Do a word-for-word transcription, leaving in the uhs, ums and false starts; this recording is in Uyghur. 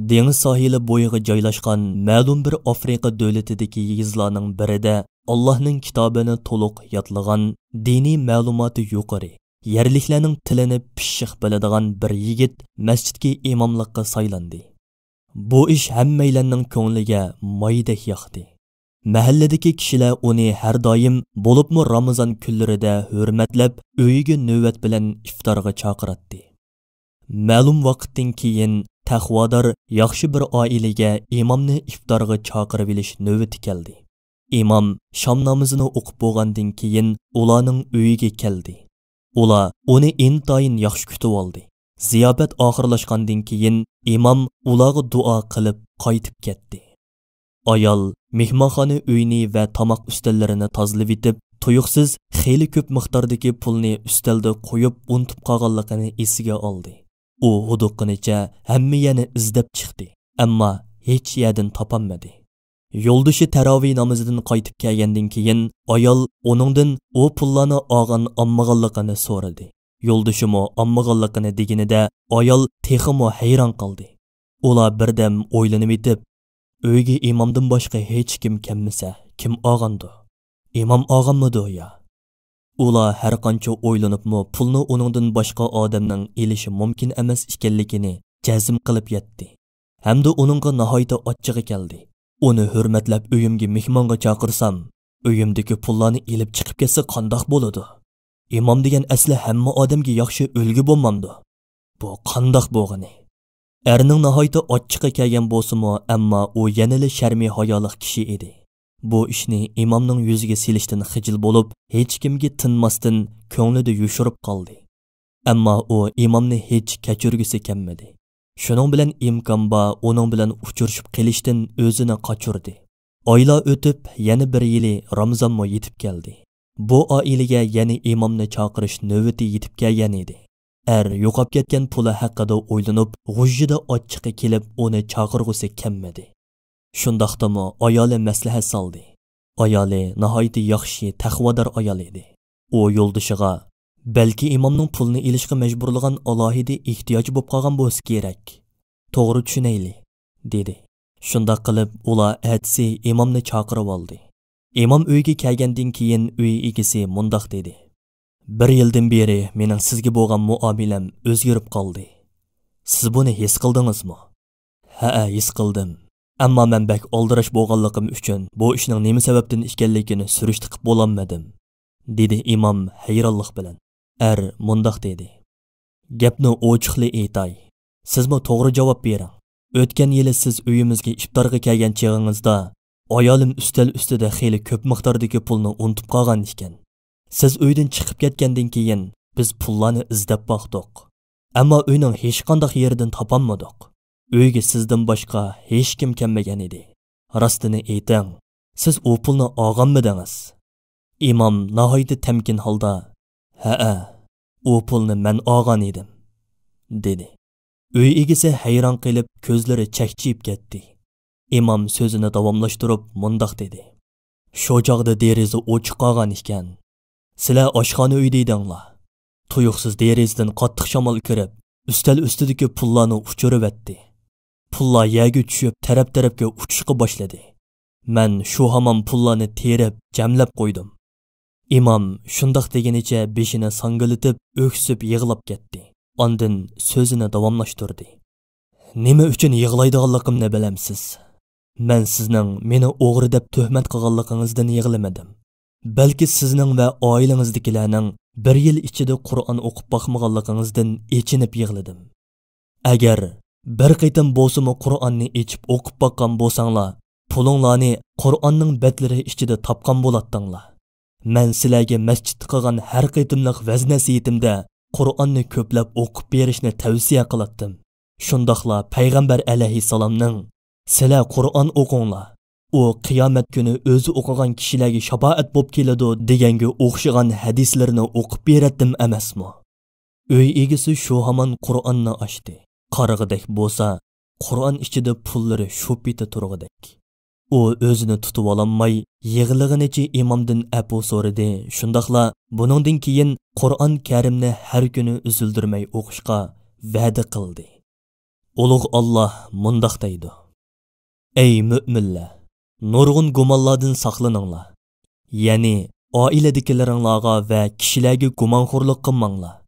دېڭىز ساھىلى بويىغا جايلاشقان مەلۇم بىر ئافرىقا دۆلىتىدىكى يېزىلارنىڭ بىرىدە ئاللاھنىڭ كىتابىنى تولۇق يادلىغان، دىنىي مەلۇماتى يۇقىرى، يەرلىكلەرنىڭ تىلىنى پىششىق بىلىدىغان بىر يىگىت مەسچىتكە ئىماملىققا سايلاندى. بۇ ئىش ھەممەيلەننىڭ كۆڭلىگە مايدەك ياقتى. مەھەللىدىكى كىشىلەر ئۇنى ھەر دائىم، بولۇپمۇ رامىزان كۈنلىرىدە ھۆرمەتلەپ، ئۆيىگە نۆۋەت بىلەن ئىپتارغا چاقىراتتى. مەلۇم ۋاقىتتىن كېيىن تەقۋادار ياخشى بىر ئائىلىگە ئىمامنى ئىپتارغا چاقىرىۋېلىش نۆۋىتى كەلدى. ئىمام شام نامىزىنى ئوقۇپ بولغاندىن كېيىن ئۇلارنىڭ ئۆيىگە كەلدى. ئۇلار ئۇنى ئىنتايىن ياخشى كۈتۈۋالدى. زىياپەت ئاخىرلاشقاندىن كېيىن ئىمام ئۇلارغا دۇئا قىلىپ قايتىپ كەتتى. ئايال مېھمانخانا ئۆيىنى ۋە تاماق ئۈستەللىرىنى تازىلىۋېتىپ، تۇيۇقسىز خېلى كۆپ مىقداردىكى پۇلنى ئۈستەلدە قويۇپ ئۇنتۇپ قالغانلىقىنى ئېسىگە ئالدى. ئۇ ھودۇققىنىچە ھەممە يەرنى ئىزدەپ چىقتى، ئەمما ھېچ يەردىن تاپالمىدى. يولدىشى تەراۋىھ نامىزىدىن قايتىپ كەلگەندىن كېيىن، ئايال ئۇنىڭدىن ئۇ پۇللارنى ئالغان ئالمىغانلىقىنى سورىدى. يولدىشىمۇ ئالمىغانلىقىنى دېگىنىدە، ئايال تېخىمۇ ھەيران قالدى. ئۇلار بىردەم ئويلىنىۋېتىپ، ئۆيگە ئىمامدىن باشقا ھېچكىم كەلمىسە، كىم ئالغاندۇ؟ ئىمام ئالغانمىدۇ يا؟ ئۇلار ھەرقانچە ئويلىنىپمۇ، پۇلنى ئۇنىڭدىن باشقا ئادەمنىڭ ئېلىشى مۇمكىن ئەمەس ئىكەنلىكىنى جەزم قىلىپ يەتتى. ھەمدە ئۇنىڭغا ناھايىتى ئاچچىقى كەلدى. ئۇنى ھۆرمەتلەپ ئۆيۈمگە مېھمانغا چاقىرسام، ئۆيۈمدىكى پۇللارنى ئېلىپ چىقىپ كەتسە قانداق بولىدۇ؟ ئىمام دېگەن ئەسلى ھەممە ئادەمگە ياخشى ئۈلگە بولمامدۇ؟ بۇ قانداق بولغىنى؟ ئەرنىڭ ناھايىتى ئاچچىقى كەلگەن بولسىمۇ، ئەمما ئۇ يەنىلا شەرمى ھايالىق كىشى ئىدى. بۇ ئىشنى ئىمامنىڭ يۈزىگە سېلىشتىن خىجىل بولۇپ، ھېچكىمگە تىنماستىن، كۆڭلىدە يوشۇرۇپ قالدى. ئەمما ئۇ ئىمامنى ھېچ كەچۈرگۈسى كەلمىدى. شۇنىڭ بىلەن ئىمكان بار ئۇنىڭ بىلەن ئۇچرىشىپ قېلىشتىن ئۆزىنى قاچۇردى. ئايلار ئۆتۈپ، يەنە بىر يىلى رامىزانمۇ يېتىپ كەلدى. بۇ ئائىلىگە يەنە ئىمامنى چاقىرىش نۆۋىتى يېتىپ كەلگەن ئىدى. ئەر يوقاپ كەتكەن پۇلى ھەققىدە ئويلىنىپ، غۇژژىدە ئاچچىقى كېلىپ، ئۇنى چاقىرغۇسى كەلمىدى. شۇنداقتىمۇ ئايالى مەسلىھەت سالدى. ئايالى ناھايىتى ياخشى، تەقۋادار ئايال ئىدى. ئۇ يولدىشىغا، «بەلكى ئىمامنىڭ پۇلنى ئېلىشقا مەجبۇرلىغان ئالاھىدە ئېھتىياجى بولۇپ قالغان بولسا كېرەك. توغرا چۈشىنەيلى»، دېدى. شۇنداق قىلىپ، ئۇلار ئەتىسى ئىمامنى چاقىرىۋالدى. ئىمام ئۆيگە كەلگەندىن كېيىن، ئۆي ئىگىسى مۇنداق دېدى: «بىر يىلدىن بېرى مېنىڭ سىزگە بولغان مۇئامىلەم ئۆزگىرىپ قالدى. سىز بۇنى ھېس قىلدىڭىزمۇ؟» «ھەئە، ھېس قىلدىم. ئەمما مەن بەك ئالدىراش بولغانلىقىم ئۈچۈن، بۇ ئىشنىڭ نېمە سەۋەبتىن ئىكەنلىكىنى سۈرۈشتە قىلىپ بولالمىدىم»، دېدى ئىمام ھەيرانلىق بىلەن. ئەر مۇنداق دېدى: «گەپنى ئوچۇقلا ئېيتاي. سىزمۇ توغرا جاۋاب بېرىڭ. ئۆتكەن يىلى سىز ئۆيىمىزگە ئىپتارغا كەلگەن چېغىڭىزدا، ئايالىم ئۈستەل ئۈستىدە خېلى كۆپ مىقداردىكى پۇلنى ئۇنتۇپ قالغان ئىكەن. سىز ئۆيدىن چىقىپ كەتكەندىن كېيىن، بىز پۇللارنى ئىزدەپ باقتۇق. ئەمما ئۆينىڭ ھېچقانداق يېرىدىن تاپالمىدۇق. ئۆيگە سىزدىن باشقا ھېچكىم كەلمىگەن ئىدى. راستىنى ئېيتىڭ، سىز ئۇ پۇلنى ئالغانمىدىڭىز؟» ئىمام ناھايىتى تەمكىن ھالدا، «ھەئە، ئۇ پۇلنى مەن ئالغان ئىدىم»، دېدى. ئۆي ئىگىسى ھەيران قېلىپ، كۆزلىرى چەكچىيىپ كەتتى. ئىمام سۆزىنى داۋاملاشتۇرۇپ مۇنداق دېدى: «شۇ چاغدا دېرىزە ئوچۇق قالغان ئىكەن. سىلەر ئاشخانا ئۆيدە ئىدىڭلار. تۇيۇقسىز دېرىزىدىن قاتتىق شامال كىرىپ، ئۈستەل ئۈستىدىكى پۇللارنى ئۇچۇرۇۋەتتى. پۇللار يەرگە چۈشۈپ، تەرەپ-تەرەپكە ئۇچۇشقا باشلىدى. مەن شۇ ھامان پۇللارنى تېرىپ، جەملەپ قويدۇم.» ئىمام شۇنداق دېگىنىچە بېشىنى ساڭگىلىتىپ، ئۆكسۈپ يىغلاپ كەتتى. ئاندىن سۆزىنى داۋاملاشتۇردى: «نېمە ئۈچۈن يىغلايدىغانلىقىمنى بىلەمسىز؟ مەن سىزنىڭ مېنى ئوغرى دەپ تۆھمەت قىلغانلىقىڭىزدىن يىغلىمىدىم. بەلكى سىزنىڭ ۋە ئائىلىڭىزدىكىلەرنىڭ بىر يىل ئىچىدە قۇرئان ئوقۇپ باقمىغانلىقىڭىزدىن ئېچىنىپ يىغلىدىم. ئەگەر بىر قېتىم بولسىمۇ قۇرئاننى ئېچىپ ئوقۇپ باققان بولساڭلار، پۇلۇڭلارنى قۇرئاننىڭ بەتلىرى ئىچىدە تاپقان بولاتتىڭلار. مەن سىلەرگە مەسچىتتە قىلغان ھەر قېتىملىق ۋەز-نەسىھىتىمدە قۇرئاننى كۆپلەپ ئوقۇپ بېرىشنى تەۋسىيە قىلاتتىم. شۇنداقلا پەيغەمبەر ئەلەيھىسسالامنىڭ، سىلەر قۇرئان ئوقۇڭلار، ئۇ قىيامەت كۈنى ئۆزى ئوقۇغان كىشىلەرگە شاپائەت بوپ كېلىدۇ، دېگەنگە ئوخشىغان ھەدىسلىرىنى ئوقۇپ بېرەتتىم ئەمەسمۇ؟» ئۆي ئىگىسى شۇ ھامان قۇرئاننى ئاچتى. قارىغۇدەك بولسا، قۇرئان ئىچىدە پۇللىرى شۇ پېتى تۇرغۇدەك. ئۇ ئۆزىنى تۇتۇۋالالماي، يىغلىغىنىچە ئىمامدىن ئەپۇ سورىدى، شۇنداقلا بۇنىڭدىن كېيىن قۇرئان كەرىمنى ھەر كۈنى ئۈزۈلدۈرمەي ئوقۇشقا ۋەدە قىلدى. ئۇلۇغ ئاللاھ مۇنداق دەيدۇ: ئەي مۆمىنلەر، نۇرغۇن گۇمانلاردىن ساقلىنىڭلار. يەنى ئائىلىدىكىلىرىڭلارغا ۋە كىشىلەرگە گۇمانخورلۇق قىلماڭلار.